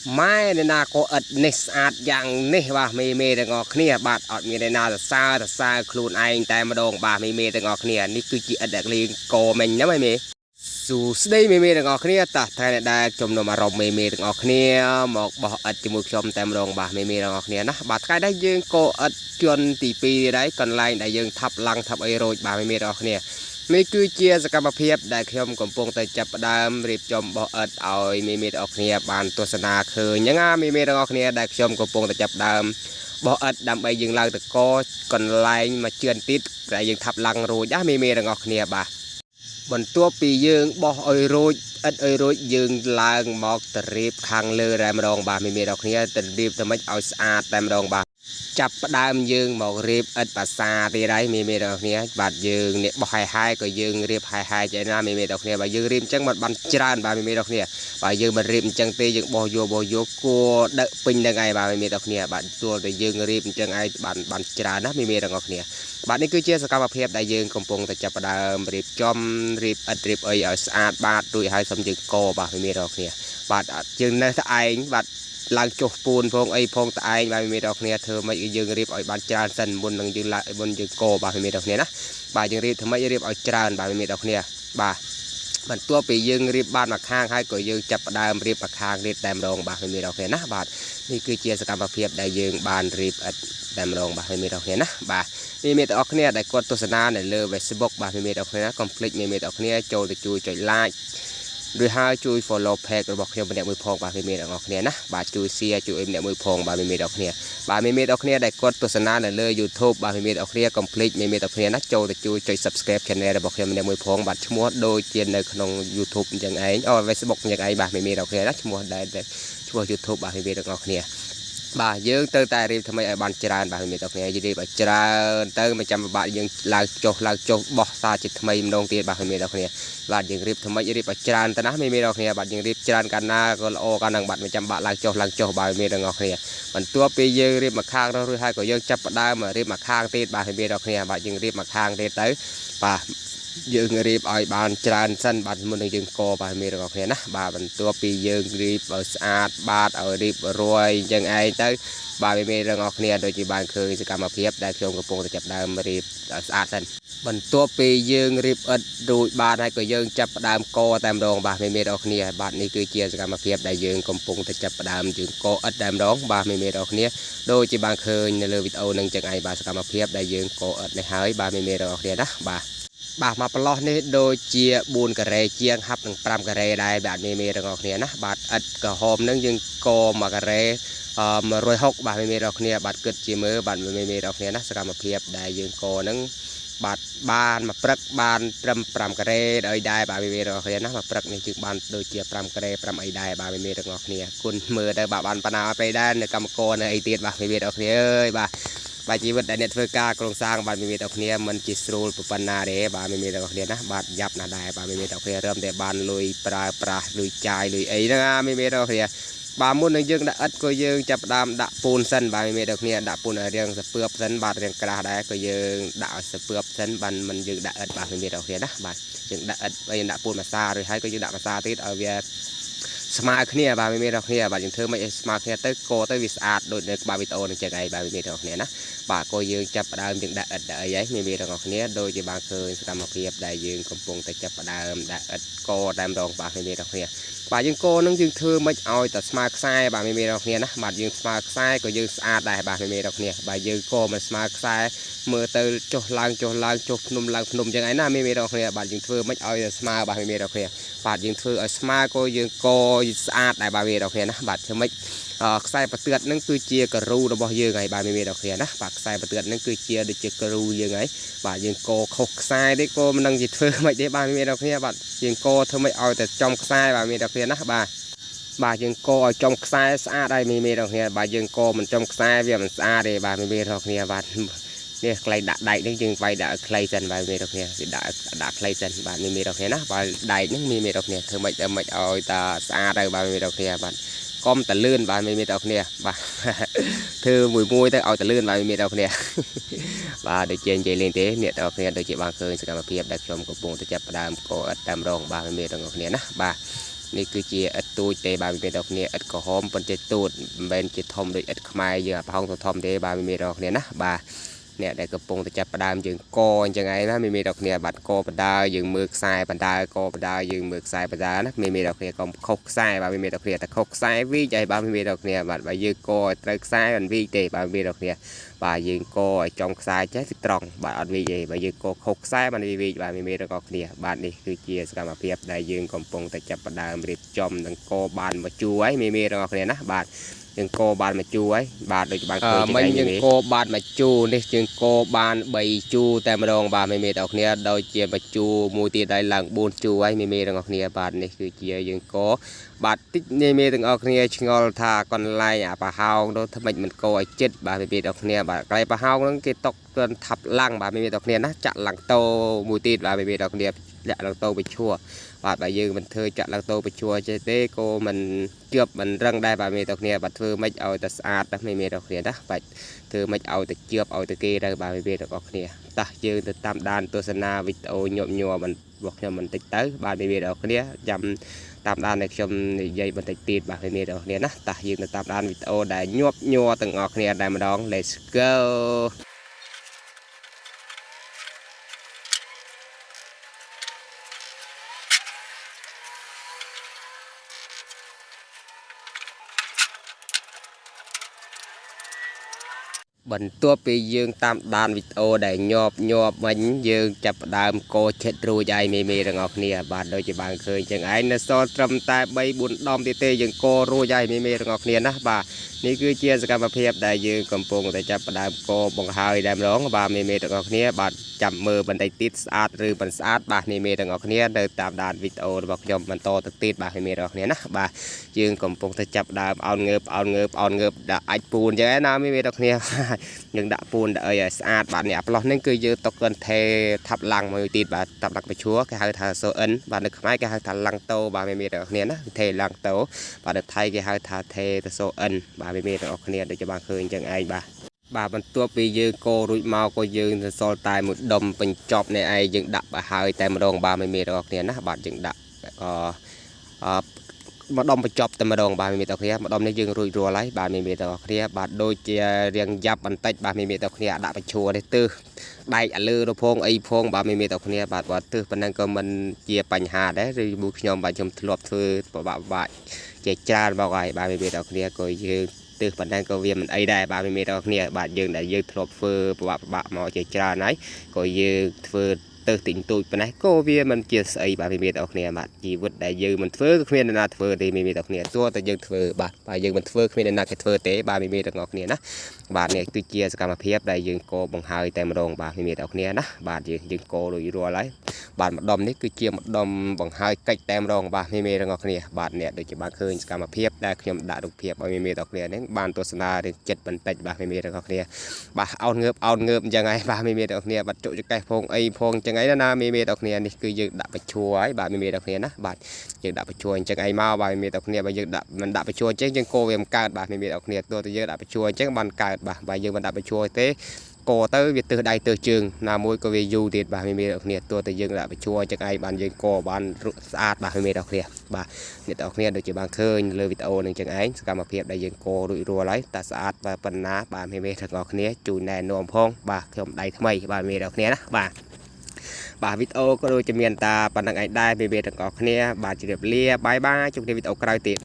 ម៉ែអ្នកណាក៏ឥតនេះស្អាតយ៉ាងនេះបាទមេមេទាំងអស់គ្នាបាទអត់មានអ្នកណាសរសើរសរសើរខ្លួនឯងតែម្ដងបាទមេមេទាំងអស់គ្នានេះគឺជាឥតដែលលេងកមិញណាមេមេសួស្តីមេមេទាំងអស់គ្នាតោះថ្ងៃនេះដែលជំនុំអារម្មណ៍មេមេទាំងអស់គ្នាមកបោះឥតជាមួយខ្ញុំតែម្ដងបាទមេមេទាំងអស់គ្នាណាបាទថ្ងៃនេះយើងក៏ឥតជន់ទី2ទៀតហើយកន្លែងដែលយើងថប់ឡើងថប់អីរួចបាទមេមេទាំងអស់គ្នានេះគឺជាសកម្មភាពដែលខ្ញុំកំពុងតែចាប់ផ្ដើមរៀបចំបោះឥតឲ្យមេមេទាំងអស់គ្នាបានទស្សនាឃើញហ្នឹងណាមេមេទាំងអស់គ្នាដែលខ្ញុំកំពុងតែចាប់ផ្ដើមបោះឥតដើម្បីយើងឡើងតកកន្លែងមកជឿនទៀតដែលយើងថាប់ឡើងរួចណាមេមេទាំងអស់គ្នាបាទបន្ទាប់ពីយើងបោះឲ្យរួចឥតឲ្យរួចយើងឡើងមកតរៀបខាងលើតែម្ដងបាទមេមេទាំងអស់គ្នាតរៀបទៅម៉េចឲ្យស្អាតតែម្ដងបាទចាប់ផ្ដើមយើងមករៀបឥតបាសាទៀតហើយមេមេទាំងអស់គ្នាបាទយើងនេះបោះហាយហាយក៏យើងរៀបហាយហាយចេះណាមេមេទាំងអស់គ្នាបាទយើងរៀបអញ្ចឹងមិនបានច្រើនបាទមេមេទាំងអស់គ្នាបាទយើងមិនរៀបអញ្ចឹងទេយើងបោះយកបោះយកគួរដឹកពេញនឹងឯងបាទមេមេទាំងអស់គ្នាបាទទល់តែយើងរៀបអញ្ចឹងឯងបានបានច្រើនណាមេមេទាំងអស់គ្នាបាទនេះគឺជាសកម្មភាពដែលយើងកំពុងតែចាប់ផ្ដើមរៀបចំរៀបឥតរៀបអីឲ្យស្អាតបាទរួចហើយសូមយើងកបាទមេមេទាំងអស់គ្នាបាទយើងនៅតែឯងបាទឡើងចុះពូនផងអីផងតឯងបាទមេទាំងគ្នាធ្វើម៉េចយើងរៀបឲ្យបានច្រើនសិនមុននឹងយើងឡើងមុនយើងកបាទមេទាំងគ្នាណាបាទយើងរៀបធ្វើម៉េចរៀបឲ្យច្រើនបាទមេទាំងគ្នាបាទបន្ទាប់ពីយើងរៀបបានមួយខាងហើយក៏យើងចាប់ផ្ដើមរៀបមួយខាងទៀតតែម្ដងបាទមេទាំងគ្នាណាបាទនេះគឺជាសកម្មភាពដែលយើងបានរៀបឥតតែម្ដងបាទមេទាំងគ្នាណាបាទមេទាំងអស់គ្នាដែលគាត់ទស្សនានៅលើ Facebook បាទមេទាំងគ្នាកុំភ្លេចមេទាំងគ្នាចូលទៅជួយចុច like រួចហើយជួយ follow page របស់ខ្ញុំម្នាក់មួយផងបាទមេមេទាំងអស់គ្នាណាបាទជួយ share ជួយអីម្នាក់មួយផងបាទមេមេទាំងអស់គ្នាបាទមេមេទាំងអស់គ្នាដែលគាត់ទស្សនានៅលើ YouTube បាទមេមេទាំងអស់គ្នាកុំភ្លេចមេមេទាំងអស់គ្នាណាចូលទៅជួយចុច subscribe channel របស់ខ្ញុំម្នាក់មួយផងបាទឈ្មោះដូចជានៅក្នុង YouTube អញ្ចឹងឯងអូ Facebook អញ្ចឹងឯងបាទមេមេទាំងអស់គ្នាណាឈ្មោះដែលឈ្មោះ YouTube បាទមេមេទាំងអស់គ្នាបាទយើងត្រូវតែរៀបថ្មីឲ្យបានច្រើនបាទមេមេទាំងគ្នារៀបឲ្យច្រើនទៅមិនចាំពិបាកយើងឡើងចុះឡើងចុះបោះសារជាថ្មីម្ដងទៀតបាទមេមេទាំងគ្នាបាទយើងរៀបថ្មីរៀបឲ្យច្រើនទៅណាមេមេទាំងគ្នាបាទយើងរៀបច្រើនកាលណាក៏ល្អកាលហ្នឹងបាទមិនចាំបាក់ឡើងចុះឡើងចុះបាទមេមេទាំងគ្នាបន្ទាប់ពីយើងរៀបមួយខាងនោះរួចហើយក៏យើងចាប់ផ្ដើមរៀបមួយខាងទៀតបាទមេមេទាំងគ្នាបាទយើងរៀបមួយខាងទៀតទៅបាទយើងរៀបឲ្យបានច្រើនសិនបាទមុននឹងយើងកបាទមេទាំងគ្នាណាបាទបន្ទាប់ពីយើងរៀបឲ្យស្អាតបាទឲ្យរៀបរួយអញ្ចឹងឯងទៅបាទមេទាំងអស់គ្នាដូចជាបានឃើញសកម្មភាពដែលខ្ញុំកំពុងតែចាប់ដើមរៀបឲ្យស្អាតសិនបន្ទាប់ពីយើងរៀបឥតរួចបានហើយក៏យើងចាប់ផ្ដើមកតែម្ដងបាទមេមេទាំងអស់គ្នាបាទនេះគឺជាសកម្មភាពដែលយើងកំពុងតែចាប់ផ្ដើមយើងកឥតតែម្ដងបាទមេមេទាំងអស់គ្នាដូចជាបានឃើញនៅលើវីដេអូនឹងចឹងឯងបាទសកម្មភាពដែលយើងកឥតនេះហើយបាទមេមេទាំងអស់គ្នាណាបាទបាទមកប្រឡោះនេះដូចជា4ការ៉េជាងហាប់នឹង5ការ៉េដែរបាទមេមេទាំងអស់គ្នាណាបាទឥតក្រហមនឹងយើងក1ការ៉េ160បាទមេមេទាំងអស់គ្នាបាទគិតជាមើលបាទមេមេទាំងអស់គ្នាណាសកម្មភាពដែលយើងកនឹងបាទបានមួយព្រឹកបានត្រឹម5ការ៉េដោយដែរបាទមេមេទាំងអស់គ្នាណាមួយព្រឹកនេះគឺបានដូចជា5ការ៉េ5អីដែរបាទមេមេទាំងអស់គ្នាគុណមើលទៅបាទបានបណ្ណាអត់ដែរនៅកម្មករនៅអីទៀតបាទមេមេទាំងអស់គ្នាអើយបាទបាទជីវិតដែលអ្នកធ្វើការក្រុងសាងបាទមេមេទាំងគ្នាមិនជាស្រួលប៉ុណ្ណាទេបាទមេមេទាំងគ្នាណាបាទយ៉ាប់ណាស់ដែរបាទមេមេទាំងគ្នារឹមតែបានលុយប្រើប្រាស់លុយចាយលុយអីហ្នឹងណាមេមេទាំងគ្នាបាទមុននឹងយើងដាក់ឥដ្ឋក៏យើងចាប់ផ្ដើមដាក់ពូនសិនបាទមេមេទាំងគ្នាដាក់ពូនឲ្យរាងសពឿបសិនបាទរាងក្រាស់ដែរក៏យើងដាក់ឲ្យសពឿបសិនបានមិនយើងដាក់ឥដ្ឋបាទមេមេទាំងគ្នាណាបាទយើងដាក់ឥដ្ឋយើងដាក់ពូនម្សារួចហើយក៏យើងដាក់ម្សាទៀតឲ្យវាស្មើគ្នាបាទមេមេទាំងគ្នាបាទយើងធ្វើមិនឲ្យស្មើគ្នាទៅកទៅវាស្អាតដូចនៅក្បាលវីដេអូនឹងចឹងឯងបាទមេមេទាំងគ្នាណាបាទក៏យើងចាប់ផ្ដើមយើងដាក់ឥដ្ឋដាក់អីហើយមេមេទាំងអស់គ្នាដូចជាបានឃើញសកម្មភាពដែលយើងកំពុងតែចាប់ផ្ដើមដាក់ឥដ្ឋកតែម្ដងបាទមេមេទាំងគ្នាបាទយើងកនឹងយើងធ្វើមិនឲ្យតែស្មើខ្សែបាទមេមេទាំងគ្នាណាបាទយើងស្មើខ្សែក៏យើងស្អាតដែរបាទមេមេទាំងគ្នាបាទយើងកមិនស្មើខ្សែមើលទៅចុះឡើងចុះឡើងចុះភ្នំឡើងភ្នំចឹងឯណាមេមេទាំងគ្នាបាទយើងធ្វើមិនឲ្យតែស្មើបាទមេមេទាំងគ្នាបាទយើងធ្វើឲ្យស្មើក៏យើងកស្អាតដែរបាទមេទាំងគ្នាណាបាទធ្វើម៉េចខ្សែប្រទឿតហ្នឹងគឺជាករូរបស់យើងហើយបាទមេមេទាំងគ្នាណាបាទខ្សែប្រទឿតហ្នឹងគឺជាដូចជាករូយើងហើយបាទយើងកខុសខ្សែទេក៏មិនដឹងជាធ្វើម៉េចទេបាទមេមេទាំងគ្នាបាទយើងកធ្វើម៉េចឲ្យតែចំខ្សែបាទមេទាំងគ្នាណាបាទបាទយើងកឲ្យចំខ្សែស្អាតហើយមេមេទាំងគ្នាបាទយើងកមិនចំខ្សែវាមិនស្អាតទេបាទមេមេទាំងគ្នាបាទនេះកន្លែងដាក់ដែកនេះយើងវាយដាក់ឲ្យខ្លីសិនបាទមេទាំងគ្នាវាដាក់ដាក់ខ្លីសិនបាទមេមេទាំងគ្នាណាបាទដែកហ្នឹងមេមេទាំងគ្នាធ្វើម៉េចទៅម៉េចឲ្យតាស្អាតទៅបាទមេមេទាំងគ្នាបាទកុំតលឿនបាទមេមេទាំងគ្នាបាទធ្វើមួយមួយទៅឲ្យតលឿនបាទមេមេទាំងគ្នាបាទដូចជានិយាយលេងទេអ្នកទាំងគ្នាដូចជាបានឃើញសកម្មភាពដែលខ្ញុំកំពុងតែចាប់ផ្ដើមកឥតតាមរងបាទមេមេទាំងគ្នាណាបាទ នេះគឺជាឥដ្ឋទូចទេបាទមេមេទាំងគ្នាឥដ្ឋក្រហមប៉ុន្តែទូចមិនមែនជាធំដូចឥដ្ឋខ្មែរយើងអាប្រហោងធំទេបាទមេមេទាំងគ្នាណាបាទអ្នកដែលកំពុងតែចាប់ផ្ដើមយើងកអញ្ចឹងឯងណាមេមេទាំងគ្នាបាទកបដាយើងមើលខ្សែបដាកបដាយើងមើលខ្សែបដាណាមេមេទាំងគ្នាកុំខុសខ្សែបាទមេមេទាំងគ្នាតែខុសខ្សែវីចឲ្យបាទមេមេទាំងគ្នាបាទបើយើងកឲ្យត្រូវខ្សែមិនវីចទេបាទមេមេទាំងគ្នាបាទយើងកឲ្យចំខ្សែចេះគឺត្រង់បាទអត់វីចទេបើយើងកខុសខ្សែបានវីចបាទមេមេទាំងគ្នាបាទនេះគឺជាសកម្មភាពដែលយើងកំពុងតែចាប់ផ្ដើមរៀបចំនិងកបានមកជួរហើយមេមេទាំងគ្នាណាបាទយើងកបានមកជួរហើយបាទដូចបានឃើញមិញយើងកបានមកជួរនេះយើងកបាន3ជួរតែម្ដងបាទមេមេទាំងគ្នាដោយជាមួយជួរមួយទៀតហើយឡើង4ជួរហើយមេមេទាំងគ្នាបាទនេះគឺជាយើងកបាទតិចមេមេទាំងអស់គ្នាឆ្ងល់ថាកន្លែងអាប្រហោងនោះថ្មិចមិនកឲ្យចិត្តបាទមេមេទាំងគ្នាបាទកន្លែងប្រហោងហ្នឹងគេຕົកទន់ថាប់ឡាំងបាទមេមេទាំងគ្នាណាចាក់ឡាំងតោមួយទៀតបាទមេមេទាំងគ្នាចាក់ឡាំងតោទៅឈួរបាទបើយើងមិនធ្វើចាក់ឡាំងតោទៅឈួរចេះទេក៏មិនជឿបមិនរឹងដែរបាទមេទាំងគ្នាបាទធ្វើម៉េចឲ្យតែស្អាតណាមេមេទាំងគ្នាណាបាទធ្វើម៉េចឲ្យតែជឿបឲ្យតែគេទៅបាទមេមេទាំងអស់គ្នាតោះយើងទៅតាមដានទស្សនាវីដេអូញាប់ញ័ររបស់ខ្ញុំបន្តិចទៅបាទមេមេទាំងអស់គ្នាចាំតាមដានឲ្យខ្ញុំនិយាយបន្តិចទៀតបាទមេមេទាំងអស់គ្នាណាតោះយើងទៅតាមដានវីដេអូដែលញាប់ញ័រទាំងអស់គ្នាតែម្ដង Let's go បន្ទាប់ពីយើងតាមដានវីដេអូដែលញាប់ញាប់មិញយើងចាប់ផ្ដើមកឆិតរួចហើយមេមេទាំងអស់គ្នាបាទដូចជាបានឃើញចឹងឯងនៅសល់ត្រឹមតែ3 4ដុំទៀតទេយើងករួចហើយមេមេទាំងអស់គ្នាណាបាទនេះគឺជាសកម្មភាពដែលយើងកំពុងតែចាប់ផ្ដើមកបង្ហើយតែម្ដងបាទមេមេទាំងអស់គ្នាបាទចាំមើលបន្តិចទៀតស្អាតឬមិនស្អាតបាទមេមេទាំងអស់គ្នានៅតាមដានវីដេអូរបស់ខ្ញុំបន្តទៅទៀតបាទមេមេទាំងអស់គ្នាណាបាទយើងកំពុងតែចាប់ដើមអោនងើបអោនងើបអោនងើបដាក់អាចពូនចឹងឯណាមេមេទាំងគ្នាយើងដាក់ពូនដាក់អីឲ្យស្អាតបាទនេះអាប្លោះនេះគឺយើងຕົកកិនថេថាប់ឡាំងមួយទៀតបាទថាប់ឡាំងបឈួរគេហៅថាសូអិនបាទនៅខ្មែរគេហៅថាឡាំងតោបាទមេមេទាំងអស់គ្នាណាថេឡាំងតោបាទនៅថៃគេហៅថាថេតសូអិនបាទមេមេទាំងអស់គ្នាដូចជាបានឃើញអញ្ចឹងឯងបាទបាទបន្ទាប់ពីយើងករួចមកក៏យើងសសល់តែមួយដុំបញ្ចប់នេះឯងយើងដាក់បើហើយតែម្ដងបាទមេមេទាំងអស់គ្នាណាបាទយើងដាក់អឺម្ដុំបញ្ចប់តែម្ដងបាទមេមេទាំងគ្នាម្ដុំនេះយើងរួចរាល់ហើយបាទមេមេទាំងគ្នាបាទដូចជារៀងយ៉ាប់បន្តិចបាទមេមេទាំងគ្នាដាក់បញ្ឈួរនេះទើសដែកអាលើទៅផងអីផងបាទមេមេទាំងគ្នាបាទបាទទើសប៉ុណ្ណឹងក៏មិនជាបញ្ហាដែរឬមួយខ្ញុំបាទខ្ញុំធ្លាប់ធ្វើពិបាកពិបាកជាច្រើនមកហើយបាទមេមេទាំងគ្នាក៏យើងទើសប៉ុណ្ណឹងក៏វាមិនអីដែរបាទមេមេទាំងគ្នាបាទយើងដែលយើងធ្លាប់ធ្វើពិបាកពិបាកមកជាច្រើនហើយក៏យើងធ្វើទៅតិចតួចប៉ុណ្ណេះក៏វាមិនជាស្អីបាទមេមេទាំងគ្នាបាទជីវិតដែលយើងមិនធ្វើក៏គ្មាននរណាធ្វើទេមេមេទាំងគ្នាទោះតែយើងធ្វើបាទបើយើងមិនធ្វើគ្មាននរណាគេធ្វើទេបាទមេមេទាំងគ្នាណាបាទនេះគឺជាសកម្មភាពដែលយើងកបង្ហើយតែម្ដងបាទមេមេទាំងគ្នាណាបាទយើងយើងករួចរាល់ហើយបាទម្ដុំនេះគឺជាម្ដុំបង្ហើយកិច្ចតែម្ដងបាទមេមេទាំងគ្នាបាទអ្នកដូចជាបានឃើញសកម្មភាពដែលខ្ញុំដាក់រូបភាពឲ្យមេមេទាំងគ្នានេះបានទស្សនារឿងចិត្តបន្តិចបាទមេមេទាំងគ្នាបាទអោនងើបអោនងើបអញ្ចឹងហើយបាទមេមេទាំងគ្នាបាទជក់ចកេះផងអីផងអញ្ចឹងឯណាមេមេទាំងគ្នានេះគឺយើងដាក់បញ្ឈួរហើយបាទមេមេទាំងគ្នាណាបាទយើងដាក់បញ្ឈួរអញ្ចឹងឯងមកបាទមេមេទាំងគ្នាបើយើងដាក់មិនដាក់បញ្ឈួរអញ្ចឹងយើងកោវាមិនកើតបាទមេមេទាំងគ្នាទោះតែយើងដាក់បញ្ឈួរអញ្ចឹងបានកើតបាទបើយើងមិនដាក់បញ្ឈួរទេកទៅវាទើសដៃទើសជើងណាមួយក៏វាយូរទៀតបាទមេមេទាំងគ្នាទោះតែយើងដាក់បញ្ឈួរអញ្ចឹងឯងបានយើងកបានស្អាតបាទមេមេទាំងគ្នាបាទអ្នកទាំងគ្នាដូចជាបានឃើញលើវីដេអូនឹងអញ្ចឹងឯងសកម្មភាពដែលយើងករួចរាល់ហើយតើស្អាតបាទប៉ុណ្ណាបាទមេមេទាំងគ្នាជួយណែនាំផងបាទខ្ញុំដៃថ្មីបាទមេមេទាំងគ្នាណាបាទបាទវីដេអូក៏ដូចជាមានតាប៉ុណ្្នឹងឯងដែរមេមេទាំងអស់គ្នាបាទជម្រាបលាបាយបាយជួបគ្នាវីដេអូក្រោយទៀត។